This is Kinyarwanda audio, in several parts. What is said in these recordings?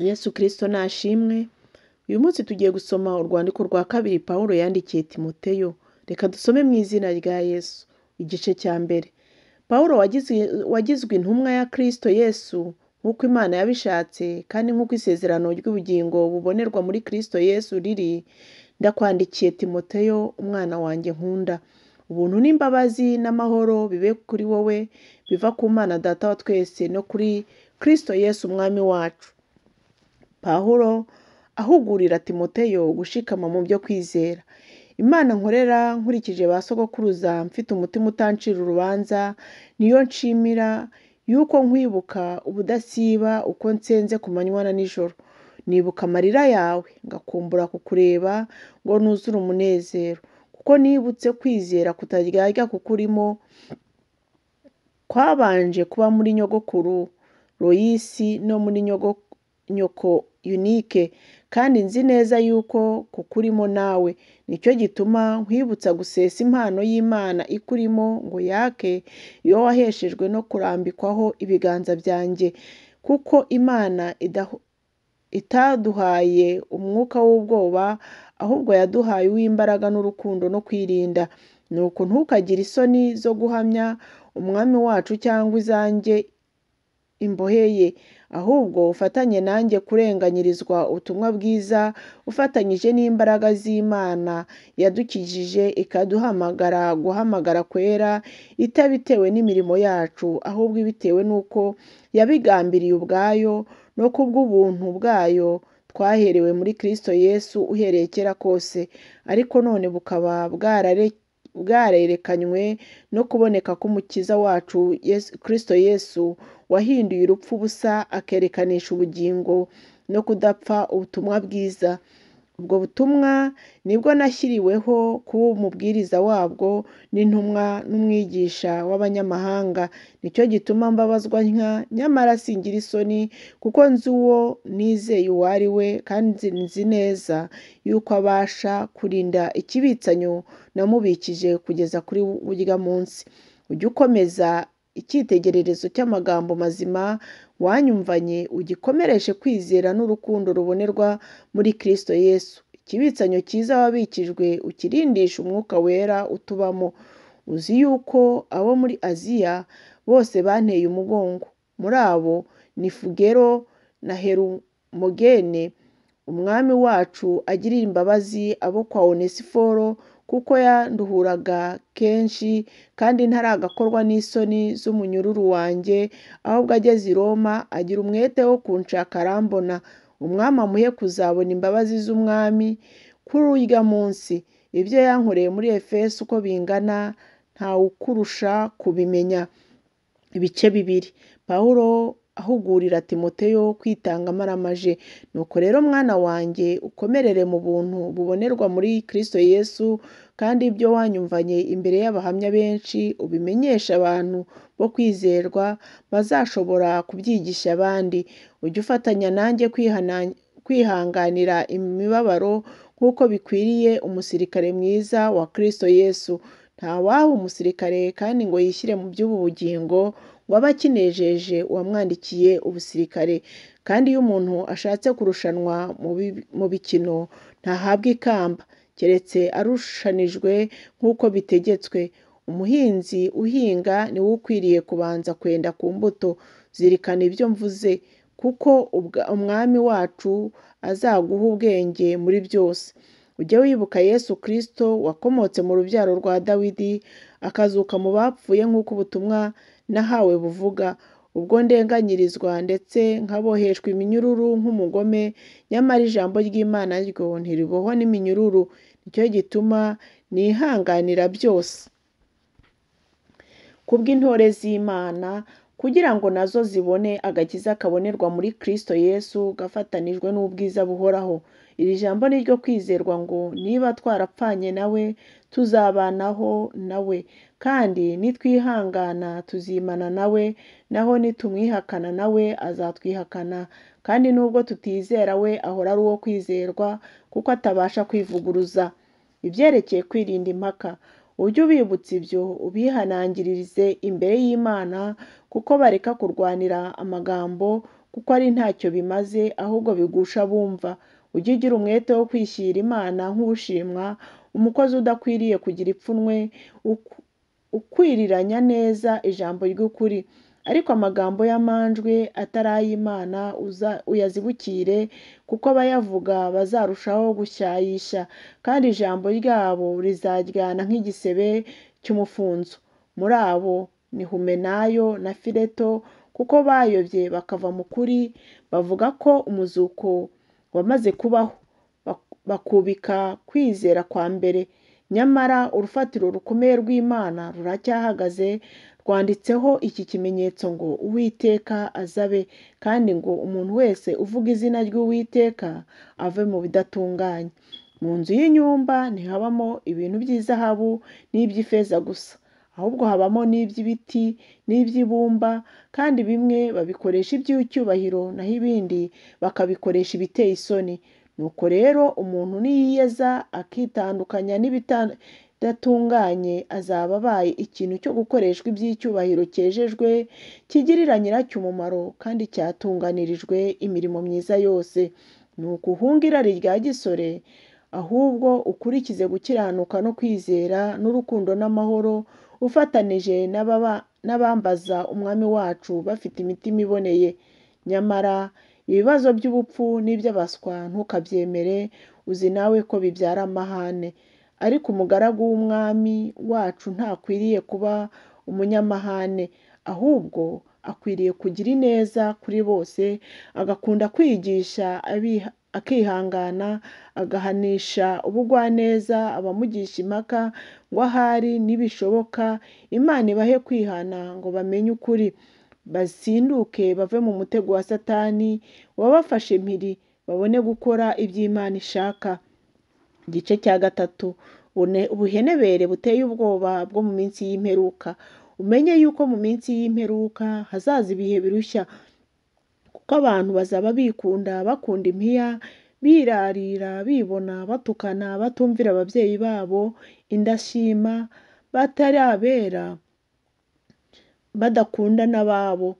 Yesu Kristo nashimwe. Uyu munsi tugiye gusoma urwandiko rwa kabiri Pawulo yandikiye Timoteyo. Reka dusome mu izina rya Yesu. Igice cya mbere. Pawulo wagizwe intumwa ya Kristo Yesu nk'uko Imana yabishatse kandi nk'uko isezerano ry'ubugingo bubonerwa muri Kristo Yesu riri, ndakwandikiye Timoteyo umwana wanjye nkunda. Ubuntu n'imbabazi n'amahoro bibe kuri wowe biva ku Mana Data wa twese no kuri Kristo Yesu Umwami wacu. Pawulo ahugurira Timoteyo gushikama mu byo kwizera. Imana nkorera nkurikije ba sogokuruza mfite umutima utancira urubanza, niyo nshimira yuko nkwibuka ubudasiba uko nsenze ku manywa na nijoro. Nibuka amarira yawe ngakumbura kukureba ngo nuzure umunezero, kuko nibutse kwizera kutaryarya kukurimo kwabanje kuba muri nyogokuru Loyisi no muri nyoko Yunike, kandi nzi neza yuko kukurimo nawe. Nicyo gituma nkwibutsa gusesa impano y'Imana ikurimo ngo yake, iyo waheshejwe no kurambikwaho ibiganza byanjye, kuko Imana itaduhaye umwuka w'ubwoba, ahubwo yaduhaye uw'imbaraga n'urukundo no kwirinda. Nuko ntukagire isoni zo guhamya Umwami wacu cyangwa izanjye imbohe ye, ahubwo ufatanye nanjye kurenganyirizwa ubutumwa bwiza, ufatanyije n'imbaraga z'Imana yadukijije ikaduhamagara guhamagara kwera, itabitewe n'imirimo yacu, ahubwo ibitewe n'uko yabigambiriye ubwayo no kubw'ubuntu bwayo twaherewe muri Kristo Yesu uhereye kera kose, ariko none bukaba bwarerekanywe no kuboneka k'Umukiza wacu Kristo Yesu, wahinduye urupfu ubusa akerekanisha ubugingo no kudapfa ubutumwa bwiza. Ubwo butumwa nibwo nashyiriweho kuba umubwiriza wabwo n'intumwa n'umwigisha w'abanyamahanga. Nicyo gituma mbabazwa ntya, nyamara singira isoni, kuko nzi uwo nizeye uwo ari we, kandi nzi neza yuko abasha kurinda ikibitsanyo namubikije kugeza kuri burya munsi. Ujye ukomeza icyitegererezo cy'amagambo mazima wanyumvanye, ugikomereshe kwizera n'urukundo rubonerwa muri Kristo Yesu. Ikibitsanyo cyiza wabikijwe ukirindishe umwuka wera utubamo. Uzi yuko abo muri Aziya bose banteye umugongo. Muri abo ni Fugero na Herumogene. Umwami wacu agirira imbabazi abo kwa Onesiforo, kuko yanduhuraga kenshi kandi ntaragakorwa n'isoni z'umunyururu wanjye, ahubwo ageze i Roma agira umwete wo kunshaka arambona. Umwami amuhe kuzabona imbabazi z'Umwami kuri urya munsi. Ibyo yankoreye muri Efeso uko bingana ntawukurusha kubimenya. Ibice bibiri. Pawulo ahugurira Timoteyo kwitanga amaramaje. Nuko rero mwana wanjye ukomerere mu buntu bubonerwa muri Kristo Yesu, kandi ibyo wanyumvanye imbere y'abahamya benshi ubimenyeshe abantu bo kwizerwa bazashobora kubyigisha abandi. Ujye ufatanya nanjye kwihanganira imibabaro nk'uko bikwiriye umusirikare mwiza wa Kristo Yesu. Ntawaha umusirikare kandi ngo yishyire mu by'ubu bugingo ngo abe akinejeje uwamwandikiye ubusirikare. Kandi iyo umuntu ashatse kurushanwa mu bikino ntahabwa ikamba, keretse arushanijwe nk'uko bitegetswe. Umuhinzi uhinga niwe ukwiriye kubanza kwenda ku mbuto. Zirikana ibyo mvuze, kuko Umwami wacu azaguha ubwenge muri byose. Ujye wibuka Yesu Kristo wakomotse mu rubyaro rwa Dawidi, akazuka mu bapfuye nk'uko ubutumwa nahawe buvuga. Ubwo ndenganyirizwa ndetse nkaboheshwa iminyururu nk'umugome, nyamara ijambo ry'Imana ryo ntiribohwa n'iminyururu. Nicyo gituma nihanganira byose kubw'intore z'Imana, kugira ngo nazo zibone agakiza kabonerwa muri Kristo Yesu gafatanijwe n'ubwiza buhoraho. Iri jambo ni ryo kwizerwa ngo niba twarapfanye nawe tuzabanaho nawe, kandi nitwihangana tuzimana nawe, naho nitumwihakana nawe azatwihakana. Kandi nubwo tutizera we ahora ari uwo kwizerwa, kuko atabasha kwivuguruza. Ibyerekeye kwirinda impaka, ujye ubibutsa ibyo ubihanangiririze imbere y'Imana, kuko bareka kurwanira amagambo kuko ari ntacyo bimaze, ahubwo bigusha abumva. Ujye ugira umwete wo kwishyira Imana nk'ushimwa, umukozi udakwiriye kugira ipfunwe, ukwiriranya neza ijambo ry'ukuri. Ariko amagambo y'amanjwe atari ay'Imana uyazibukire, kuko abayavuga bazarushaho gushyayisha, kandi ijambo ryabo rizaryana nk'igisebe cy'umufunzo. Muri abo ni Humenayo na Fileto, kuko bayobye bakava mu kuri, bavuga ko umuzuko wamaze kubaho, bakubika kwizera kwa mbere. Nyamara urufatiro rukomeye rw'Imana ruracyahagaze, rwanditseho iki kimenyetso ngo Uwiteka azabe, kandi ngo umuntu wese uvuga izina ry'Uwiteka ave mu bidatunganye. Mu nzu y'inyumba ntihabamo ibintu by'izahabu n'iby'ifeza gusa, ahubwo habamo n'iby'ibiti n'iby'ibumba, kandi bimwe babikoresha iby'icyubahiro, naho ibindi bakabikoresha ibiteye isoni. Nuko rero umuntu niyiyeza akitandukanya n'ibidatunganye, azaba abaye ikintu cyo gukoreshwa iby'icyubahiro cyejejwe, kigirira nyiracyo umumaro, kandi cyatunganirijwe imirimo myiza yose. Nuko uhunge irari rya gisore, ahubwo ukurikize gukiranuka no kwizera n'urukundo n'amahoro, ufatanije n'abambaza Umwami wacu bafite imitima iboneye. Nyamara ibibazo by'ubupfu n'iby'abaswa ntukabyemere, uzi nawe ko bibyara amahane. Ariko umugaragu w'Umwami wacu ntakwiriye kuba umunyamahane, ahubwo akwiriye kugira ineza kuri bose, agakunda kwigisha, akihangana, agahanisha ubugwaneza abamugisha impaka, ngo ahari nibishoboka Imana ibahe kwihana ngo bamenye ukuri, basinduke bave mu mutego wa Satani wabafashe mpiri, babone gukora ibyo Imana ishaka. Igice cya 3, ubuhenebere buteye ubwoba bwo mu minsi y'imperuka. Umenye yuko mu minsi y'imperuka hazaza ibihe birushya, kuko abantu bazaba bikunda, bakunda impiya, birarira, bibona, batukana, batumvira ababyeyi babo, indashima, batari abera, badakunda n'ababo,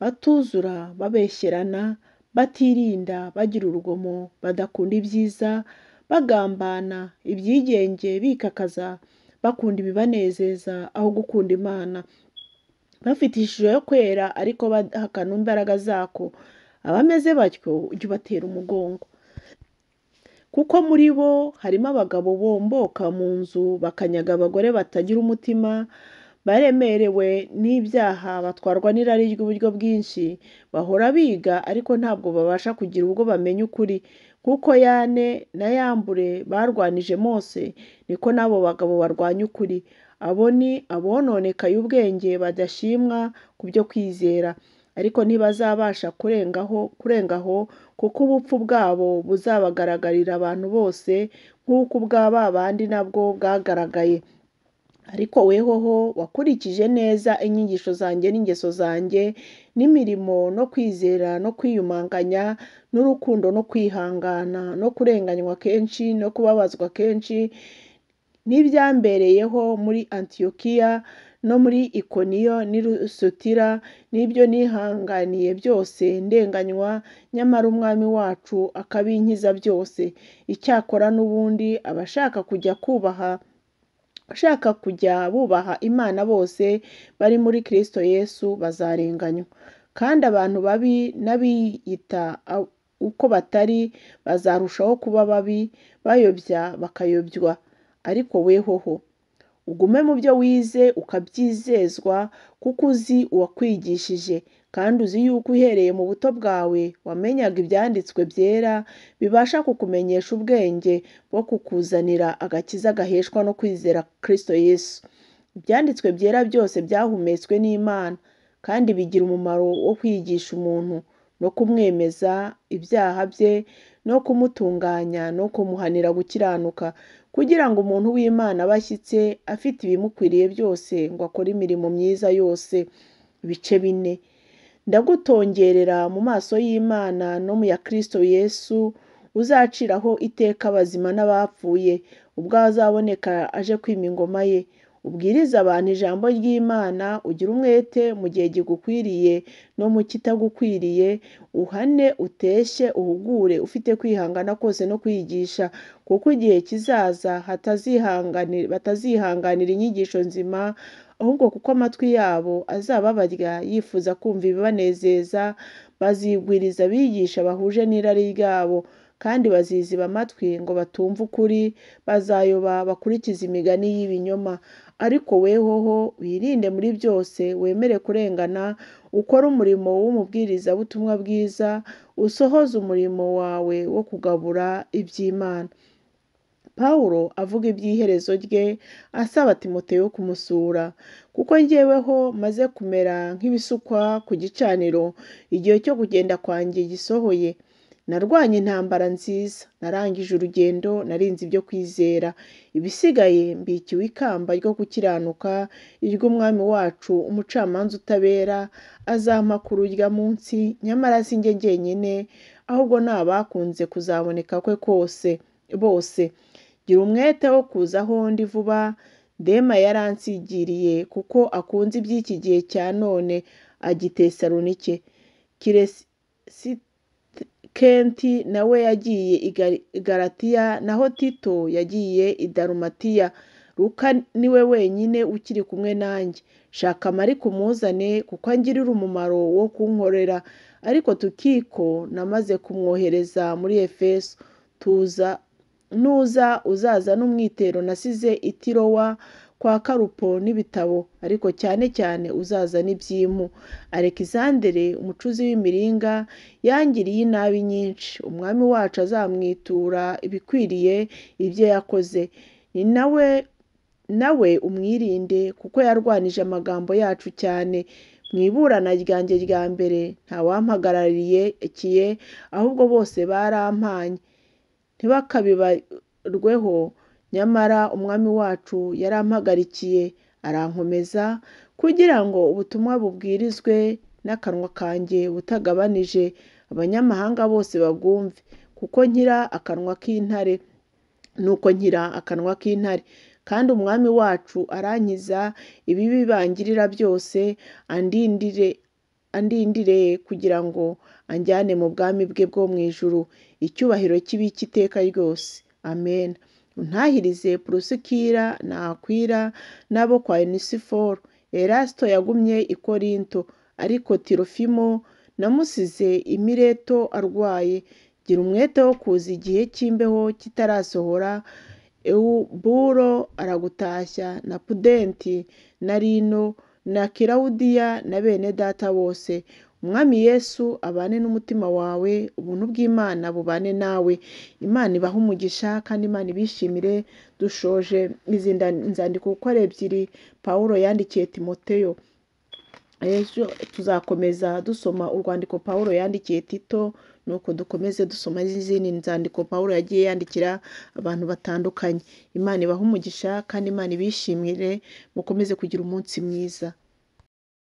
batuzura, babeshyerana, batirinda, bagira urugomo, badakunda ibyiza, bagambana, ibyigenge, bikakaza, bakunda ibibanezeza aho gukunda Imana, bafite ishusho yo kwera ariko bahakana imbaraga zako. Abameze batyo ujye ubatera umugongo, kuko muri bo harimo abagabo bomboka mu nzu bakanyaga abagore batagira umutima, baremerewe n'ibyaha, batwarwa n'irari ry'uburyo bwinshi, bahora biga ariko ntabwo babasha kugira ubwo bamenya ukuri. Kuko Yane na Yambure barwanije Mose, niko n'abo bagabo barwanya ukuri. Abo ni abononekaye ubwenge, badashimwa ku byo kwizera, ariko ntibazabasha kurengaho, kuko ubupfu bwabo buzabagaragarira abantu bose, nk'uko ubwa ba bandi nabwo bwagaragaye. Ariko wehoho wakurikije neza inyigisho zanjye n'ingeso zanjye, n'imirimo no kwizera no kwiyumanganya n'urukundo no kwihangana no kurenganywa kenshi no kubabazwa kenshi, n'ibyambereyeho muri Antiyokiya no muri Ikoniyo n'i Lusitira, n'ibyo nihanganiye byose ndenganywa, nyamara Umwami wacu akabinkiza byose. Icyakora n'ubundi abashaka kujya bubaha Imana bose bari muri Kristo Yesu bazarenganywa. Kandi abantu babi n'abiyita uko batari bazarushaho kuba babi, bayobya bakayobywa. Ariko wehoho ugume mu byo wize ukabyizezwa, kuko uzi uwakwigishije, kandi uzi yuko uhereye mu buto bwawe wamenyaga ibyanditswe byera, bibasha kukumenyesha ubwenge bwo kukuzanira agakiza gaheshwa no kwizera Kristo Yesu. Ibyanditswe byera byose byahumetswe n'Imana, kandi bigira umumaro wo kwigisha umuntu no kumwemeza ibyaha bye, no kumutunganya no kumuhanira gukiranuka, kugira ngo umuntu w'Imana abe ashyitse, afite ibimukwiriye byose, ngo akore imirimo myiza yose. Ibice 4. Ndagutongerera mu maso y'Imana no mu ya Kristo Yesu, uzaciraho iteka abazima n'abapfuye, ubwo azaboneka aje kwima ingoma ye. Ubwirize abantu ijambo ry'Imana, ugire umwete mu gihe gigukwiriye no mu kitagukwiriye, uhane, uteshye, uhugure, ufite kwihangana kose no kwigisha, kuko igihe kizaza batazihanganira inyigisho nzima, ahubwo kuko amatwi yabo azaba abarya yifuza kumva ibibanezeza, bazigwiriza abigisha bahuje n'irari ryabo, kandi baziziba amatwi ngo batumva ukuri, bazayoba bakurikize imigani y'ibinyoma. Ariko wehoho wirinde muri byose, wemere kurengana, ukore umurimo w'umubwirizabutumwa bwiza, usohoze umurimo wawe wo kugabura iby'Imana. Pawulo avuga iby'iherezo rye asaba Timoteyo kumusura, kuko njyeweho maze kumera nk'ibisukwa ku gicaniro, igihe cyo kugenda kwanjye gisohoye. Narwanye intambara nziza, narangije urugendo, narinze ibyo kwizera. Ibisigaye mbikiwe ikamba ryo gukiranuka, iry'Umwami wacu umucamanza utabera azampa kururya munsi, nyamara si njye jyenyine, ahubwo ni abakunze kuzaboneka kwe kose bose. Gira umwete wo kuza aho ndi vuba, Dema yaransigiriye kuko akunze iby'iki gihe cya none, ajya i Tesalonike. Kiresikenti nawe yagiye i Galatiya, naho Tito yagiye i Dalumatiya. Luka niwe wenyine ukiri kumwe nanjye. Shaka Mariko umuzane kuko angirira umumaro wo kunkorera. Ariko Tukiko namaze kumwohereza muri Efeso. Nuza uzaza n'umwitero nasize i Tirowa kwa Karupo n'ibitabo, ariko cyane cyane uzaza n'ibyimpu. Alekizandere umucuzi w'imiringa yangiriye inabi nyinshi, Umwami wacu azamwitura ibikwiriye ibyo yakoze. Ni nawe umwirinde kuko yarwanije amagambo yacu cyane. Mu iburana ryanjye rya mbere ntawampagarariye ahubwo bose barampanye. Ntibakabibarweho, nyamara Umwami wacu yarampagarikiye arankomeza, kugira ngo ubutumwa bubwirizwe n'akanwa kanjye butagabanije, abanyamahanga bose babwumve, kuko nkira akanwa k'intare. Nuko nkira akanwa k'intare, kandi Umwami wacu arankiza ibibi bangirira byose, andindire kugira ngo anjyane mu bwami bwe bwo mu ijuru, icyubahiro kibe icy'iteka ryose. Amen. Untahirize Purusikira na Akwila n'abo kwa Onesiforo. Erasito yagumye i Korinto, ariko Tirofimo namusize i Mileto arwaye. Gira umwete wo kuza igihe cy'imbeho kitarasohora. Ewuburo aragutashya, na Pudenti na Lino na Kilawudiya na bene data bose. Umwami Yesu abane n'umutima wawe, ubuntu bw'Imana bubane nawe. Imana ibahe umugisha kandi Imana ibishimire. Dushoje izi nzandiko uko ari ebyiri Pawulo yandikiye Timoteyo. Ejo tuzakomeza dusoma urwandiko Pawulo yandikiye Tito, nuko dukomeze dusoma n'izindi nzandiko Pawulo yagiye yandikira abantu batandukanye. Imana ibahe umugisha kandi Imana ibishimire, mukomeze kugira umunsi mwiza.